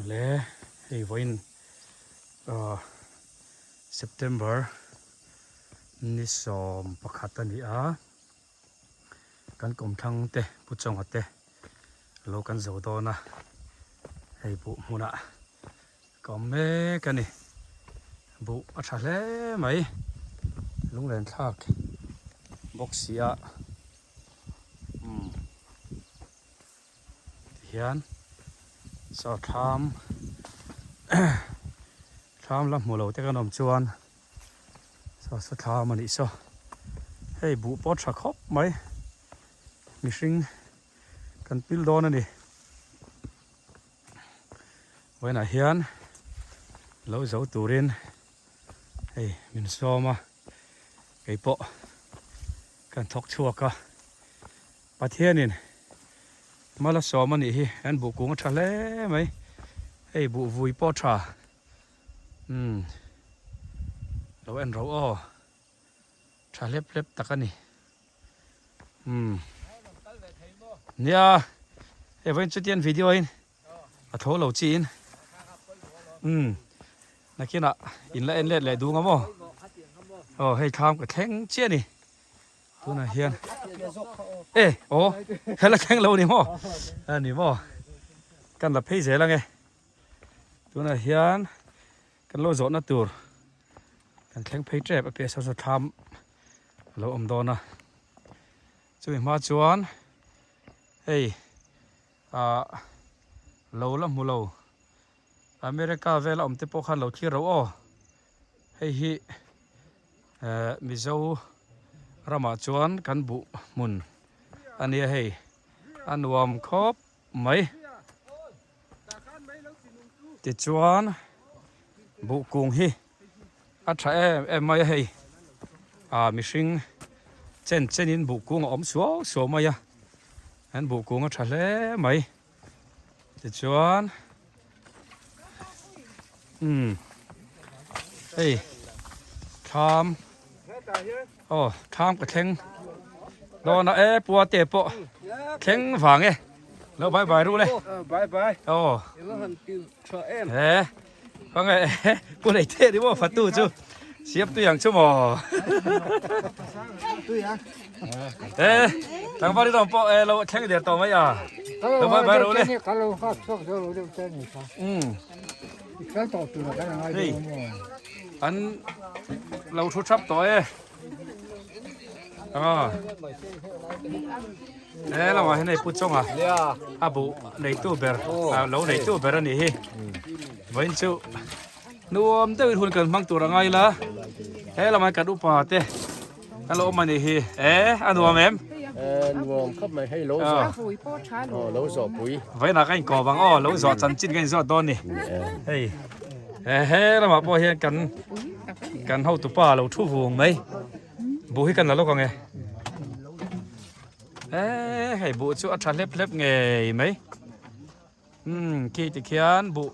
Le hei vawiin ah September ni 11 a ni a kan kawmthlang te Pu Chawnga te lo kan zo dawn a hei buh hmunah ka awm mek a ni buh a tha hle mai lunglen thlak bawk si a umm. Tihian saw thlam thlam la hmu lo te kan awm chuan saw saw thlam a nih saw hei buh pawh tha khawp mai mihring kan pil dawn a ni vawiinah hian lo zo turin hei min sawm a keipawh kan thawk chhuak a. Pathianin mal a sawm a nih hi an buh kung a tha hle mai hei buh vui pawh a tha umm lo en ro aw tha hlep hlep tak a ni umm nia hei vawiin chutian video in a tho lo chiin umm nakinah in la en let leh dung a maw aw hei thlam ka thleng chiah a ni. Tunah hian e aw hela thleng lo ni maw a ni maw kan la phei zel ange tunah hian kan lo zawhna tur kan thleng phei tep a piah saw saw thlam a lo awm dawn a chumi hma chuan hei ah lo la hmu lo America vela awm te pawh khan lo thlir ro aw hei hi. Eh Mizo ramah chuan kan buh hmun a nia hei a nuam khawp mai tichuan buh kung hi a tha em em mai a hei ah mihring chen chen in buh kung a awm suau suau mai a an buh kung a tha hle mai tichuan umm hei thlam aw thlam ka thleng dawn a e pua te pawh thleng vang e lo bye bye ru le bye bye aw he Khawnge pu nei te ni maw fatu chu siam tui ang chu maw e tlangval i rawn pawh e lo thleng der tawh mai a lo bai bai ro le um hei an lo thu thap tawh e a He lamah hian hei Pu Chawnga a buh neitu ber lo neitu ber a nih hi vawiin chu nuam deuhin hun kan hmang tur a ngai ila he lamah hian kan upa te an lo awm a nih hi e a nuam em nuam khawp mai hei lo zawh lo zawh pui vawiinah ka inkawp ang aw lo zawh chanchin ka inzawt dawn a ni hei he lamah pawh hian kan kan hotupa lo thu vung mai buh hi kan la lawk ang e. Eee hei buh chu a tha hlep hlep ngei mai umm khi ti khian buh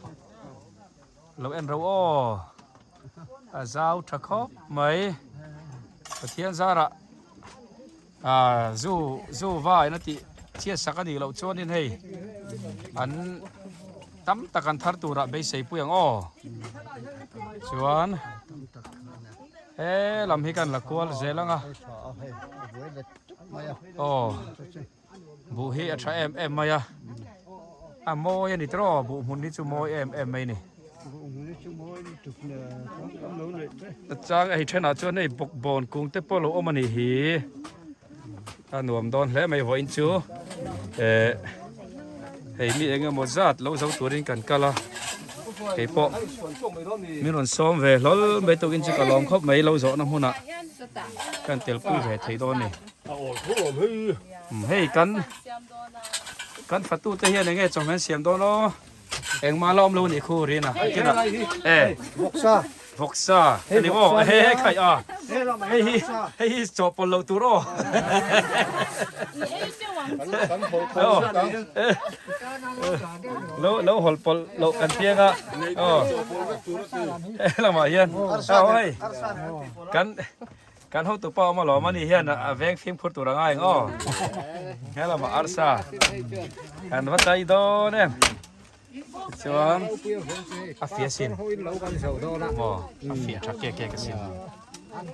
lo en ro aw a zau tha khawp mai Pathian zarah ah zu zu vai na tih chhiat sak a nih loh chuanin hei an tam tak an thar turah beisei pui ang aw chuan. He lam hi kan la kual zel ang a. Aw buh hi a tha em em mai a. A mawi a ni tawh buh hmun hi chu mawi em em mai a ni. Chang hei thenah chuan hei bawkbawn kung te pawh a lo awm a nih hi. A nuam dawn hle mai vawiin chu eh hei mi eng emaw zat lo zo turin kan kal a keipawh min rawn sawm ve hlawl mai tukin chu ka lawm khawp mai lo zawhna hmunah kan telpui ve thei dawn a ni hei kan kan fatu te hian enge chawhmeh an siam dawn aw engmah la awm lo a nih khu Rina a kinah eh Vawksa a ni maw? He he khaih a. Hei hi hei hi chawhpawlh loh tur aw. Lo lo hawlhpawlh loh kan piang a. Aw. He lamah hian aw hei kan kan hotupa awm alawm a ni hian a veng fimkhur tur a ngai ang aw. He lamah arsa kan va chai dawn em. Tichuan a fiah sin maw a fiah tha kek kek asin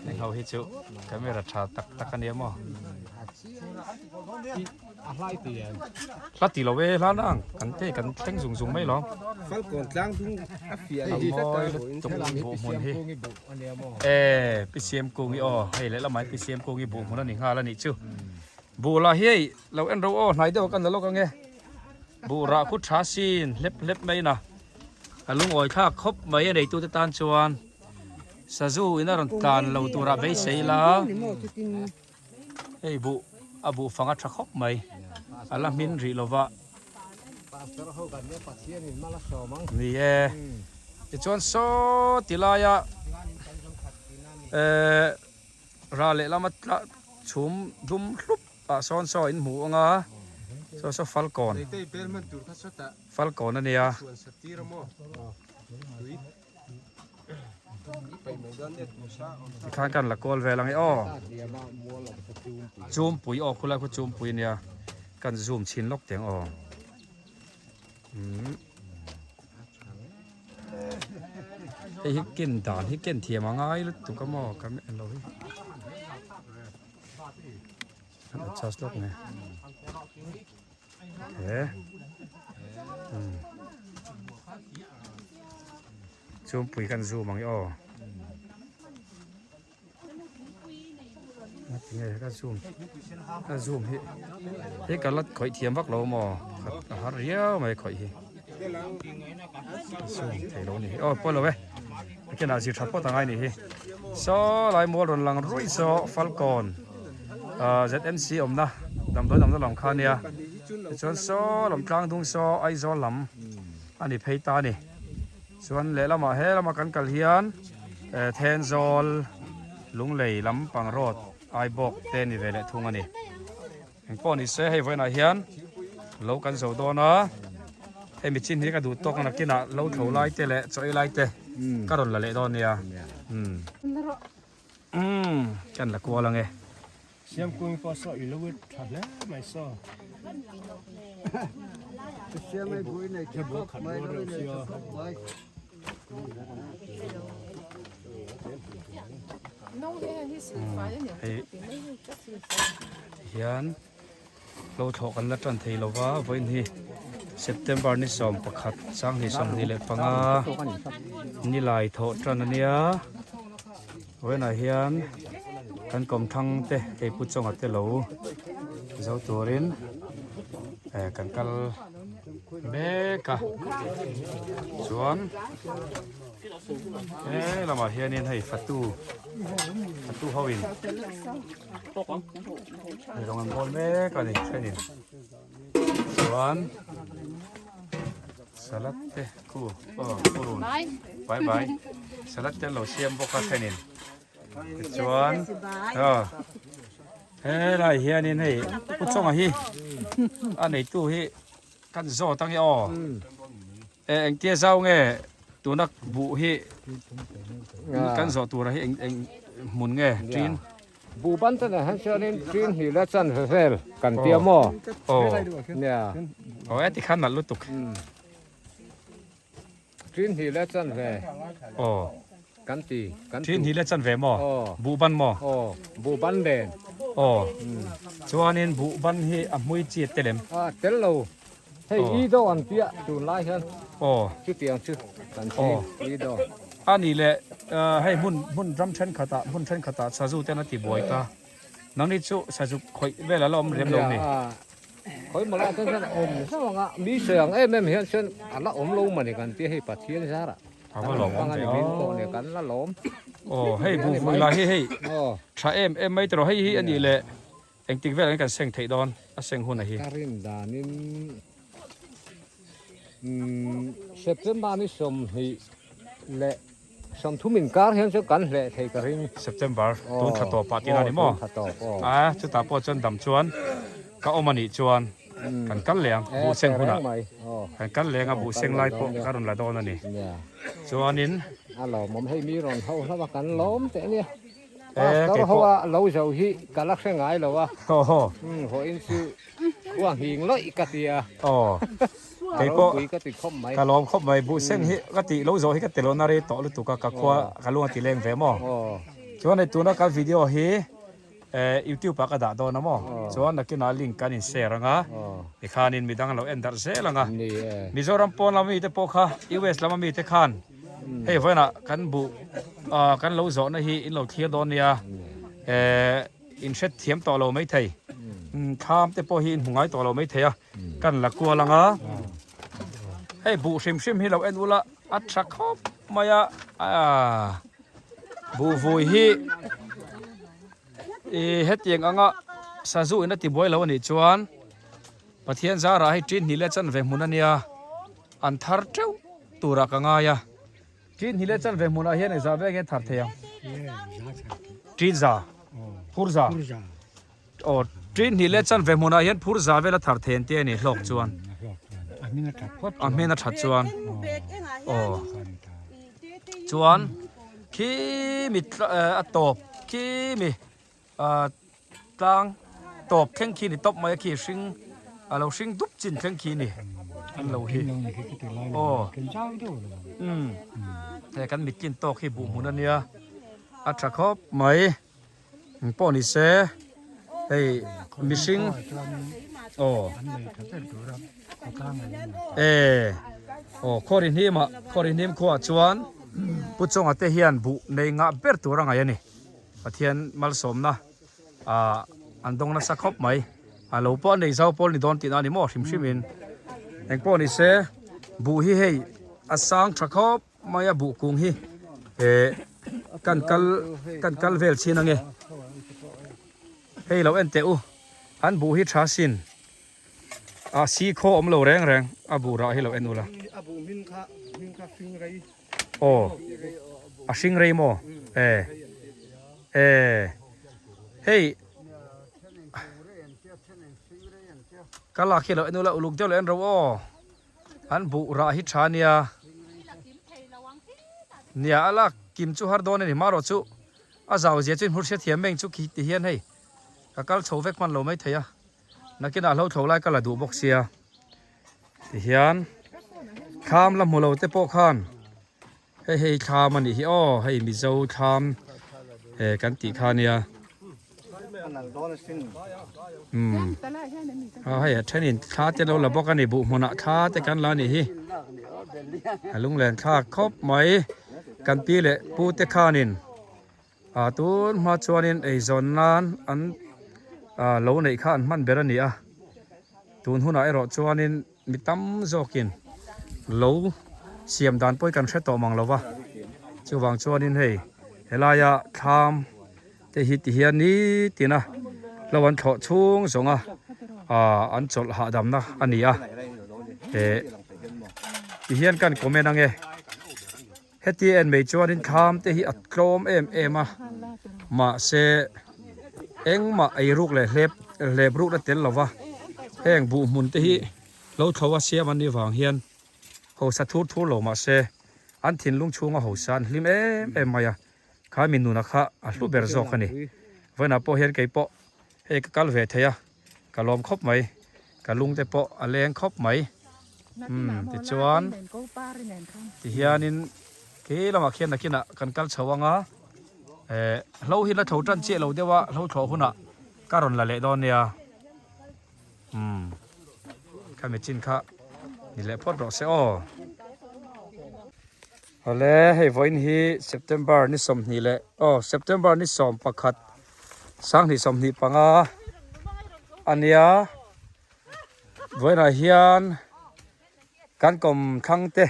heng ho hi chu camera tha tak tak ania maw hla ti lo e hla na ang kan te kan thleng zung zung mai lawm a mawi lutuk buh hmun hi e pi siam kung hi aw hei lehlamah hian pi siam kung hi buh hmun a ni nghal a nih chu buh lah hi hei lo en ro aw hnai deuh kan la lawk ang e. Buh rah khu tha sin hlep hlep mai na a lungawi thlak khawp mai a neitute tan chuan sazu in a rawn tlan lo turah beisei la hei buh a buh fang a tha khawp mai a la hmin rih lova ni e tichuan saw ti laia eh rah lehlam a tla chhum dum hlup. Ah sawn saw in hmuh ang a, saw saw falkawn, falkawn a nia. Tikhan kan la kawl vel ang e aw, chumpui aw khulai khu chumpui a nia, kan zoom chhin lawk teh ang aw. Umm hei hi ken dan hi ken thiam a ngai lutuk a maw ka en lo hi. An adjust lawk nge. Okay. Chumpui kan zoom ang i aw. Nge ka zoom. Ka zoom hi. Hi ka lat khawih thiam vak lo maw. A har riau mai khawih hi. Zoom thei lo ni hi. Aw pawi lo e. A kenah zir tha phawt angai ni hi. Saw lai mual rawn lang ruih saw Falkawn ZMC awmna damdawi awmna lam kha ania. Tichuan saw lam tlang dung saw Aizawl lam a ni phei ta a ni. Chuan lehlamah he lama kan kal hian Thenzawl Lunglei lampang road Aibawk te ni ve leh thung a ni. Engpawh ni se hei vawiinah hian lo kan zo dawn a, hei mi chin hi ka duh tawk a nakinah lo tho lai te leh chaw ei lai te ka rawn la leh dawn nia. Umm kan la kual ang e. Siamkung pawh saw i lo tha hle mai saw. Hian lo thlawh kan la tan thei lova vawiin hi September ni 11 2025 nilai thawh tan ania vawiinah hian kan kawmthlang te hei pu chawnga te lo zo turin kan kal mek a chuan he lamah hianin hei fatu fatu ho in hei rawng an bawl mek a ni thenin chuan salad te khu aw purun bye bye salad te an lo siam bawk a thenin tichuan aw Helai hianin hei Pu Chawnga hi a neitu hi kan zawt ange aw. E engtia zau nge tuna buh hi kan zawh tura hi eng eng hmun nge ṭin? Buh ban te nen han chuanin ṭin hnih leh chan ve vel kan tia maw? Aw. Nia. Aw e tikhan nalh lutuk. Ṭin hnih leh chan ve. Aw. Kan ti. Kan Ṭin hnih leh chan ve maw? Aw. Buh ban maw? Aw. Buh ban nen. Aw. Chuanin buh ban hi a hmui chi a tel em? A tel lo. Hei i do an piah tunlai hian. Aw. Chutiang chu kan ti i do. A nih leh hei hmun hmun ram thenkhatah hmun thenkhatah sazu ten a ti buai ta. Nangni chu sazu khawih vel a la awm rem lo ni? Khawi mawlh ah chuan awm zauh ang a, mi sawi ang em em hian chuan a la awm lo mawni kan tia hei Pathian zarah A va lawm awm ve min pawh nia kan la lawm. Aw hei buh vui lah hi hei tha em em mai tawh hei hi a nih leh engtik velah hian kan seng theih dawn a seng hun a hi. Ka rin danin September ni 20 leh 30 inkar hian chu kan hleh thei ka ring. September tun thla tawp ah tihna a ni maw? Aw tun thla tawp aw. A chutah pawh chuan dam chuan ka awm a nih chuan kan kal leh ang buh seng hunah kan kal leh ang a buh seng lai pawh ka rawn la dawn a ni. Chuanin. A lawmawm hei mi rawn ho hlauh a kan lawm teh ania. Pastor ho a lo zo hi ka la hre ngai lo a. Aw. Vawiin chu. Khua nghing lawih ka ti a. Aw. Kei pawh Ropui ka ti khawp mai. Ka lawm khawp mai. Buh seng hi ka tih lo zawh hi ka ti lohna rei tawh lutuk a, ka khua ka lung a ti leng ve maw. Chuan hei tuna ka video hi youtube ah ka dah dawn a maw. Chuan nakinah link kan in share anga tikhanin midang lo en darh zel anga. Mizoram pawn lama mite pawh kha US lama mite khan hei vawiinah kan buh kan lo zawhna hi in lo thlir dawn nia. In hret thiam tawh lo maithei. Thlam te pawh hi in hmu ngai tawh lo maithei a. Kan la kual ang a. Hei buh hrim hrim hi lo en ula a tha khawp mai a. Buh vui hi i hetiang anga sazu in a ti buai lo a nih chuan Pathian zarah hei ṭin hnih leh chanve hmun a nia an thar teuh turah ka ngai a. Ṭin hnih leh chanve hmunah hian engzah vek nge thar thei ang? Ṭin za, phur za. Aw, ṭin hnih leh chanve hmunah hian phur za vel a thar thei an ti a ni hlawk chuan. A hmin a ṭhat chuan. Aw. Chuan khi mi a tawp khi mi tlang tawp thleng khi ni tawp mai a khi hring a lo hring dup chin thleng khi ni an lo hi aw umm he kan mit tlin tawk hi buh hmun a nia a tha khawp mai eng pawh ni se hei mihring aw e aw khaw ri hnim ah khaw ri hnim khuaah chuan pu chawnga te hian buh nei ngah ber tur a ngaih a ni. Pathian malsawmna ah an dawng nasa khawp mai. A lo pawh a nei zau pawl ni dawn tihna a ni maw hrim hrim in. Eng pawh ni se buh hi hei a sang tha khawp mai a buh kung hi eh kan kal kan kal vel chin ange. Hei lo en teh u an buh hi tha sin a si khaw awm lo reng reng a buh rah hi lo en ula. Aw a hring rei maw e e hei ka lak hi lo en ula uluk deuh lo en ro aw an buh rah hi tha nia nia a lak kim chu har dawn a ni marawh chu a zau zia chu in hmur hriat thiam meng chu khi ti hian hei ka kal chho vek hman lo mai thei a nakinah hlo thlo lai ka la duh bawk sia. Tihian thlam la hmu lo te pawh khan hei hei thlam a nih hi aw hei Mizo thlam eh kan tih kha nia umm a hei a thenin thla te lo la bawk a ni buh hmunah thla te kan la a nih hi a lunglen thlak khawp mai kan pi leh pu te khanin ah tun hma chuanin eizawn nan an ah lo neih kha an hman ber a ni a tun hunah erawh chuanin mi tam zawkin lo siam dan pawh hi kan hre tawh mang lo va chuvang chuanin hei helaia thlam te hi ti hian nitin a hlo an thlawh chhung zawng a ah an chawlh hahdamna a ni a eh ti hian kan comment ange. Heti en mai chuanin thlam te hi a tlawm em em a, mahse engmah eiruk leh hlep hlep rukna tel lova heng buh hmun te hi lo thlo a siam an nih vang hian hausa thur thur lo mahse an thinlung chhunga hausa an hlim em em mai a, kha mi nuna kha a hlu ber zawk a ni. Vawiinah pawh hian kei pawh hei ka kal ve thei a, ka lawm khawp mai, ka lung te pawh a leng khawp mai. Umm tichuan tihianin khi lamah khian nakinah kan kal chho ang a, eh hlo hi la thlo tan chiah lo deuh a, hlo thlawh hunah ka rawn la leh dawn nia. Umm khami chin kha ni leh phawt rawh se aw. Awle hei vawiin hi September ni 20 leh aw September ni 11 sanghnih 25 a nia. Vawiinah hian kan kawm thlang te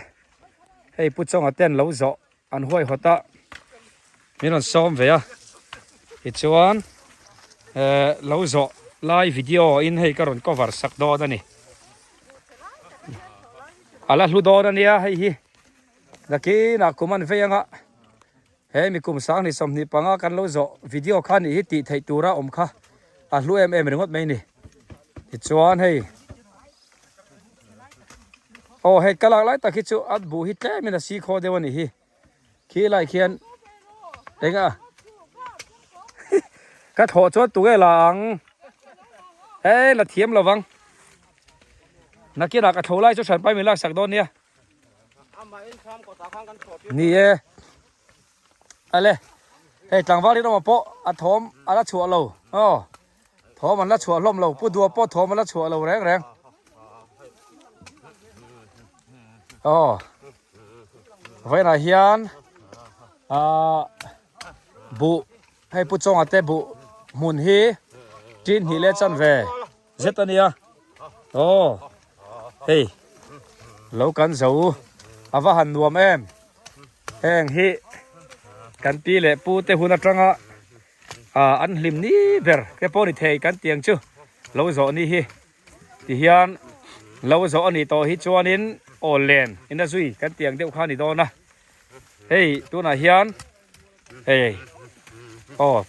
hei Pu Chawnga te an lo zawh an huaihawt a min rawn sawm ve a tichuan eh lo zawh lai video in hei ka rawn cover sak dawn a ni a la hlu dawn a nia hei hi nakinah kum an vei anga He mi kum 20 25 kan lo zawh video kha nih hi tih theih tura awm kha a hlu em em ringawt mai ni. Tichuan hei aw hei ka lak lai tak hi chu a buh hi tlemin a si khaw deuh a nih hi. Khi lai khian enga ka thawh chuan tunge la ang hei la thiam lovang. Nakinah ka tho lai chu hranpai min laksak dawn nia. Ni e. Ale hei tlangval rinawma pawh a thawm a la chhuah lo aw thawm an la chhuah hlawm lo pu dua pawh thawm a la chhuah lo reng reng aw vawiinah hian ah buh hei pu chawnga te buh hmun hi tin hnih leh chanve zet a nia aw hei lo kan zo a va han nuam em heng hi kan pi leh pu te hun atanga ah an hlim ni ber te pawh ni thei kan tiang chu lo zawh ni hi tihian lo zawh a nih tawh hi chuanin aw len in a zui kan tiang deuh kha a ni dawn a hei tunah hian Hei aw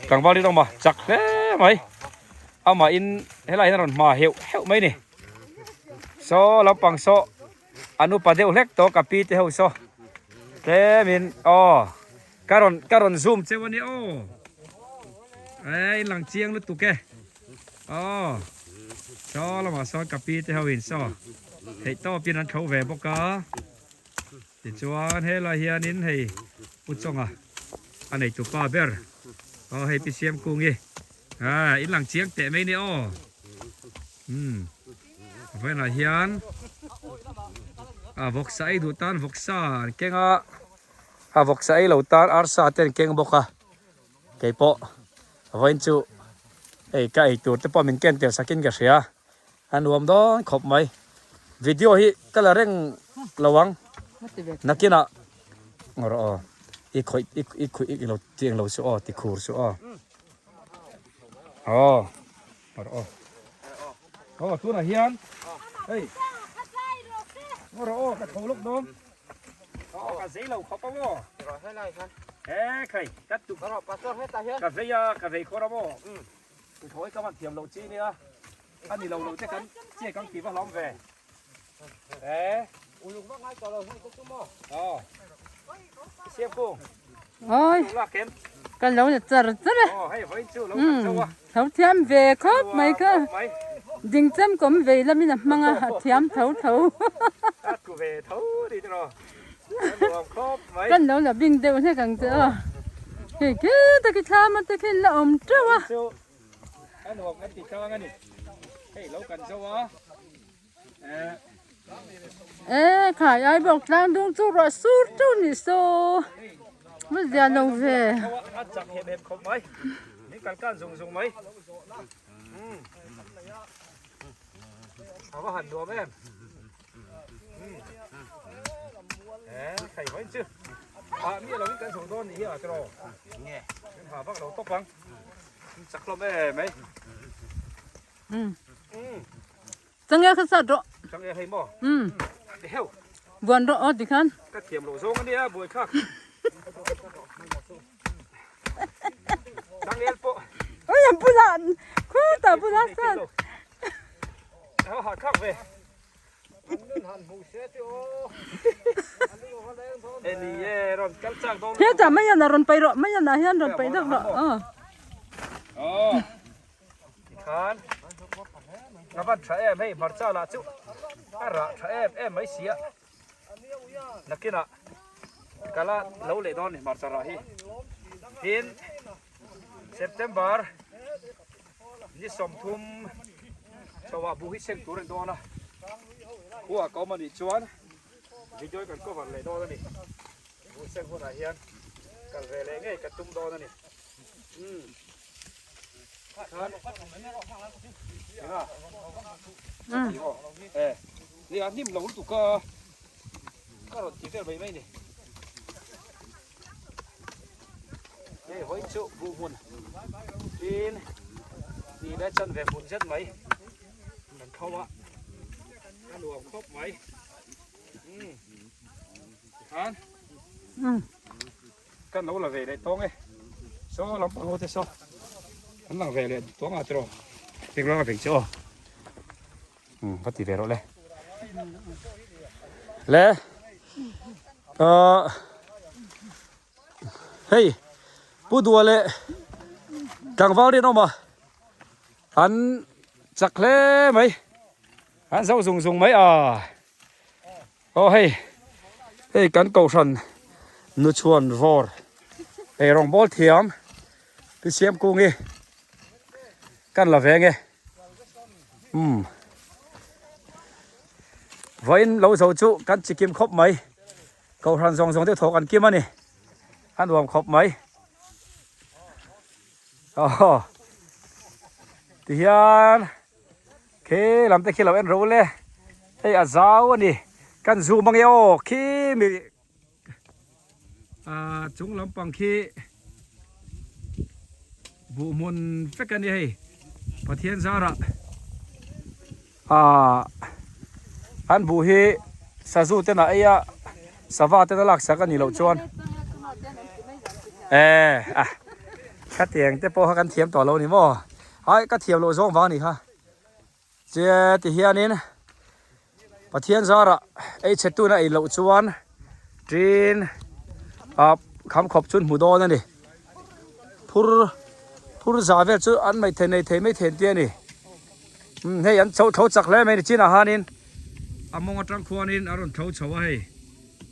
tlangval rinawm a chak hle mai amah in helai hian a rawn hma heuh heuh mai ni saw lampang saw an upa deuh hlek tawh ka pi te ho saw tlem in aw ka rawn ka rawn zoom cheu ania aw eh in lang chiang lutuk e aw saw lamah sawn ka pi te ho in saw theih tawp in an tho ve bawk a. Tichuan helai hianin hei Pu Chawnga a neitu pa ber aw hei Pi Siamkungi ah in lang chiang teh mai ni aw umm vawiinah hian a vawksa ei duh tan vawksa an keng a a vawksa ei lo tan arsa te an keng bawk a keipawh vawiin chu hei ka ei tur te pawh min ken tel sakin ka hria. A nuam dawn khawp mai. Video hi ka la reng lo ang. Nakinah ngawr aw. I khawih i i khuih i lo tiang lo chu aw ti khur chu aw. Aw. Ngawr aw. Aw tunah hian hei. Ngawr aw ka tho lawk dawn. Aw ka zei lo khawp ang aw. He khai ka tu ka vei a ka vei khawr ang aw. Thawi ka van thiam loh chi nia a ni lo lo te kan che kan tih va hlawm ve e uluk vak ngai tawh lo hei te chu maw aw siam kung oi la kem kan lo la char char e aw hei vawiin chu lo kan zo a tho thiam ve khawp mai kha ding chem kawm vei lamin a hmang a a thiam tho tho a tlu ve tho ni te rawh a nuam khawp mai kan lo la bing deuh hlek ang che aw hei khi taki thlam ate khi la awm teuh a chu a nuam kan ti tlang a ni hei lo kan zo a eh e khai ai bawk tlang dung chu ruah sur teuh ni saw va zia lo ve a chak hem hem khawp mai min kal kan zung zung mai a va han nuam em Changel kha sat rawh. Umm. Buan rawh aw tikhan. Oi a bulah khutah bulah sat. Hetah maian ah rawn paih rawh maian ah hian rawn paih deuh rawh aw. Tikhan a van tha em hei hmarcha lah chu a rah tha em em mai sia nakinah kala lo leh dawn ni hmarcha rah hi tin September Ni 30 chauhah buh hi seng tur a ni dawn a, khuaah ka awm a nih chuan video hi kan cover leh dawn a ni. Buh seng hunah hian kal ve leh ngei ka tum dawn a ni. Umm khan enga e ni a hnim lo lutuk a ka rawn ti vel mai mai ni. Hei hawi chu buh hmun tin tih leh chan ve hmun zet mai kan tho a a nuam khawp mai umm tikhan kan lo la ve leh tawng e saw lampang ho te saw an lang ve leh tawng a tiraw pek lawng a vei chu aw umm va ti ve rawh le le ahh hei pu dua leh tlangval rinawma an chak hle mai. An zo zung zung mai a. Aw hei hei kan kohhran nuchhuan vawr ei rawngbawl thiam pi siam kung hi kan la veng e. Umm vawiin lo zo chu kan chikim khawp mai kohhran zawng zawng te thawk an kim a ni a nuam khawp mai. Aw tihian. Khi lam te khi lo en ro le hei a zau a ni kan zoom ange aw khi mi ah chung lampang khi buh hmun vek a ni hei Pathian zarah ah an buh hi sazu ten a ei a sava ten a laksak a nih loh chuan eh ah khatiang te pawh kha kan thiam tawh lo a ni maw. Hai ka thiam loh zawng vang a ni kha. Che ti hianin Pathian zarah ei chhe tuna ei loh chuan tin ah kham khawp chu an hmu dawn a ni. Phur phur za vel chu an mai thei nei thei mai thei an ti a ni. Umm hei an chho tho chak hle mai ni chinah hanin a mawng atang khuanin a rawn tho chho a hei.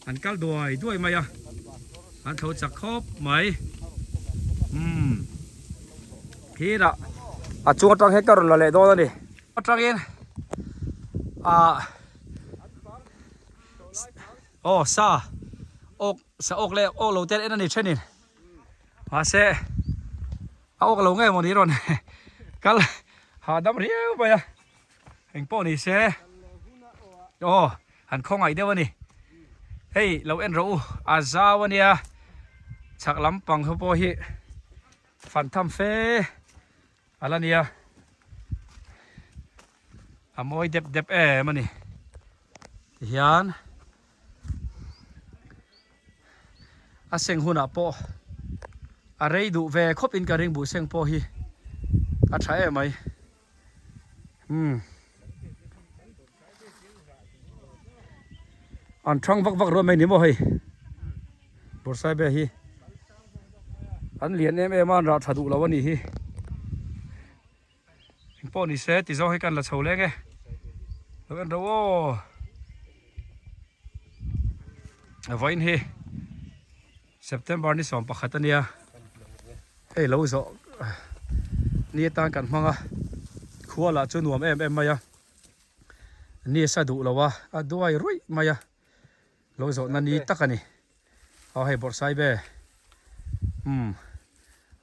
An kal duai duai mai a, an tho chak khawp mai. Umm khirah a chung atang hian ka rawn la leh dawn a ni. Atangin ah aw sa awk sa awk leh awk lo te en a ni thenin mahse a awk lo nge mawni rawn kal hahdam riau mai a. Eng pawh ni se aw han khawngaih deuh a ni hei lo en rawh u a zau a nia chhak lampang ho pawh hi fan tham fe a la nia a mawi dep dep em a ni tihian a seng hunah pawh a rei duh ve khawp in ka ring buh seng pawh hi a tha em mai. Umm an thang vak vak ruah mai ni maw hei bawrhsaibe hi an lian em em a an rah tha duh lo a nih hi engpawh ni se ti zawng hi kan la chho leng e lo en ro aw vawiin hi. September ni 11 a nia hei lo zawh ni atan kan hmang a khua lah chu nuam em em mai a ni sa duh lo a a duai ruih mai a lo zawh na ni tak a ni aw hei bawrhsai ve umm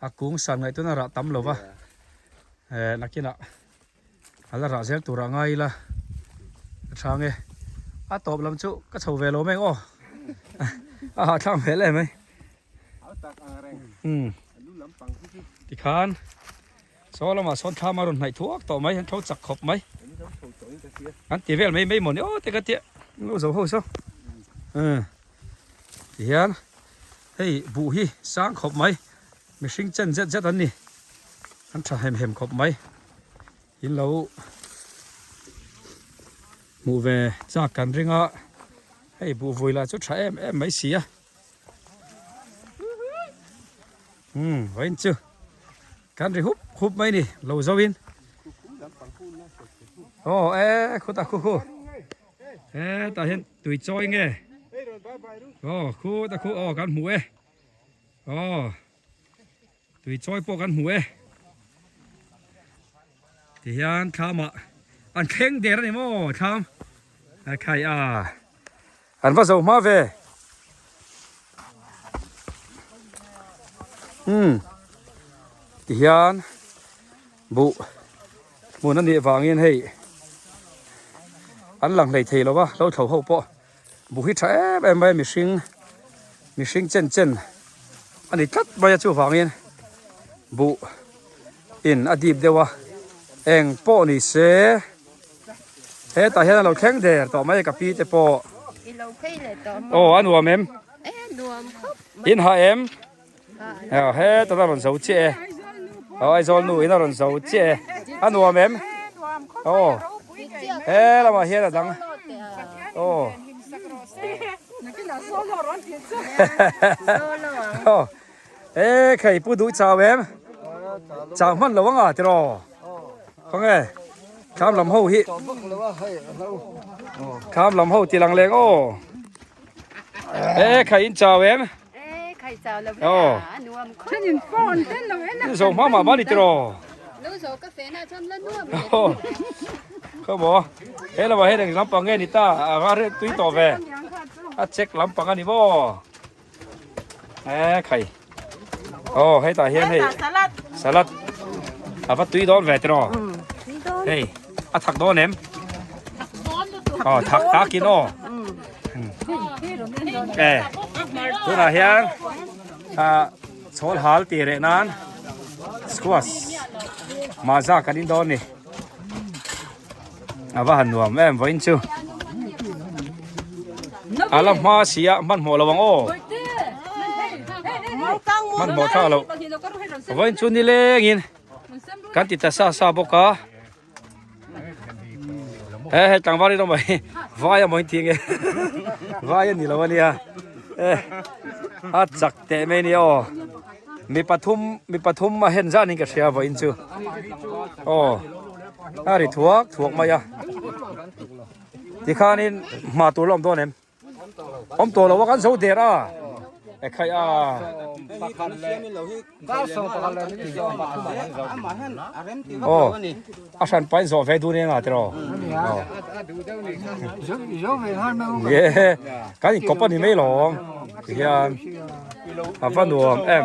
a kung san ngaih tuna rah tam lo va eh nakinah a la rah zel turah ngai ila a tha nge a tawp lam chu ka chho ve lo mai aw a hahthlak hmel em mai umm tikhan saw lamah sawn thlam a rawn hnaih thuak tawh mai an tho chak khawp mai an ti vel mai mai mawni aw te ka tia lo zo ho saw umm tihian hei buh hi sang khawp mai mihring chen zet zet an ni an tha hem hem khawp mai. In lo hmuh ve chak kan ring a, hei buh vui lah chu tha em em mai si a. Umm vawiin chu kan ri hup hup mai ni lo zo in. Aw e khutah khu khu e tah hian tui chawi nge aw khutah khu aw kan hmu e aw. Tui chawi pawh kan hmu e. Tihian thlamah an thleng der a ni maw thlam a khai a. An va zo hma ve. Hmm. Tihian buh hmun a nih vangin hei an lang hlei thei lo va lo thlo ho pawh. Buh hi tha em em mai a mihring mihring chen chen a ni tlat mai a chuvangin buh in a dip deuh a eng pawh ni se hetah hian a lo thleng der tawh mai a ka pi te pawh aw a nuam em in hah em hetah a rawn zo chiah e aw Aizawl nu in a rawn zo chiah e a nuam em aw he lamah hian a dang aw aw e khai pu duh chau em chau hman lo anga tiraw khawnge. Thlam lam ho hi Thlam lam ho ti lang leng aw. E khai in chau em? E khai chau lo Aw. a nuam khawp. Then in phone ten lo en Ni zo hma mah mah ni tiraw. Lo zo ka fe na chuan la nuam. Aw. Khaw maw? He lamah hian eng lampang nge ni ta? A va reh tui tawh ve. A check lampang a ni maw? E khai. Aw hetah hian hei salad a va tui dawn ve tiraw? Hei a thak dawn em? Aw thak takin aw. E tunah hian ah chhawl hal tih reh nan squash mahza kan in dawn ni. A va han nuam em vawiin chu. A la hma si a hmanhmawh lo ang aw. Hmanhmawh thlak lo. Vawiin chu nilengin kan ti ta sa sa bawk a. He he tlangval in awm a hi vai a maw in ti nge vai a ni lo a nia. A chak teh mai a nia aw. Mi pathum mi pathum a hen zan in ka hria vawiin chu aw a ri thuak thuak mai a tikhanin hma tur la awm dawn em awm tawh lo a kan zo der a e khai a aw a hran pain zawh ve dun eng a tiraw aw ye kan inkawp a ni mai lawm tihian. A va nuam em.